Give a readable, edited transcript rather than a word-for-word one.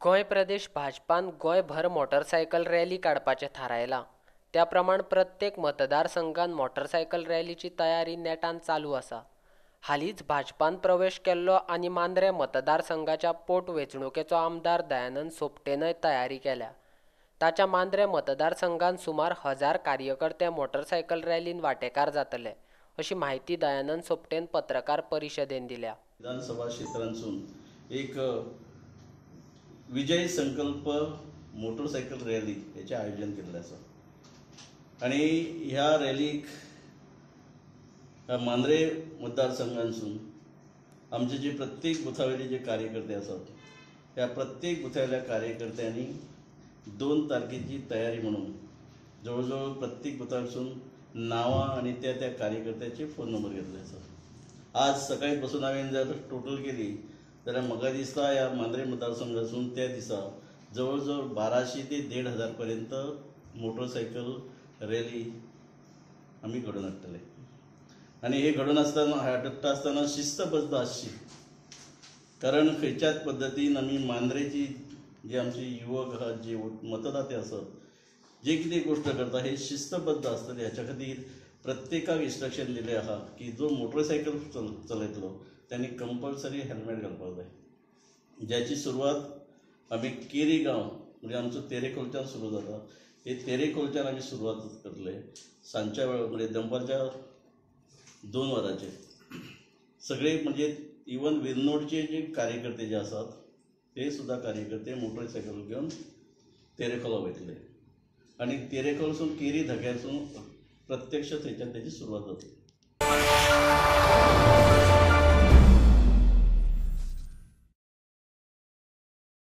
गोंय प्रदेश भाजपान गोंयभर motorcycle rally काडपाचें थारायलां. त्या प्रमाण प्रत्येक मतदारसंघात मोटरसायकल रॅलीची तयारी नेटान चालू आसा. हालींच भाजपान प्रवेश केल्लो आनी मांद्रें मतदारसंघाच्या पोटवेंचणुकेचो आमदार दयानंद सोपटेनय तयारी केल्या. ताच्या मांद्रें मतदारसंघात सुमार 1000 कार्यकर्ते मोटरसायकल रॅलीन वांटेकार जातले, अशी म्हायती दयानंद सोपटेन पत्रकार परिशदेंत दिल्या. विधानसभा क्षेत्रांतसून एक विजय संकल्प मोटरसायकल रॅली हेचें आयोजन केल्लें आसा आनी ह्या रॅलीक मांद्रे मतदारसंघांतसून आमचे जे प्रत्येक बुथावयले जे कार्यकर्ते आसात त्या प्रत्येक बुथावयल्या कार्यकर्त्यांनी 2 तारखेची तयारी म्हणून जवळ जवळ प्रत्येक बुथावरसून नांवां आनी त्या त्या कार्यकर्त्याचे फोन नंबर घेतले आसात. आज सकाळी बसून हांवें जर टोटल केली जाल्यार म्हाका दिसता ह्या मांद्रे मतदारसंघासून त्या दिसा जवळ जवळ 1200 ते 1500 पर्यंत मोटरसायकल रॅली आमी घडोवन हाडटले आनी हे घडोवन आसतना हाडटा आसतना शिस्तबद्ध आसची, कारण खंयच्याच पद्दतीन आमी मांद्रेची जे आमचे युवक आहात, जे मतदाते आसात, जे कितें गोश्ट करता हे शिस्तबद्ध आसतले. हाच्या खातीर प्रत्येकाक इन्स्ट्रक्शन दिलें आहा की जो मोटरसायकल चलयतलो त्यांनी कंपल्सरी हेल्मेट घालपाक जाय. ज्याची सुरवात आमी केरी गांव म्हणजे आमचो तेरेखोलच्यान सुरू जाता, हे तेरेखोलच्यान आमी सुरवात करतले सांजच्या वेळार म्हणजे दनपारच्या 2 वरांचेर सगळे म्हणजे इवन विरनोडचे जे कार्यकर्ते जे आसात ते सुद्दां कार्यकर्ते मोटरसायकल घेवन तेरेखोला वयतले आनी तेरेखोलसून केरी धक्यारसून प्रत्यक्ष थंयच्यान तेजी सुरवात जातली.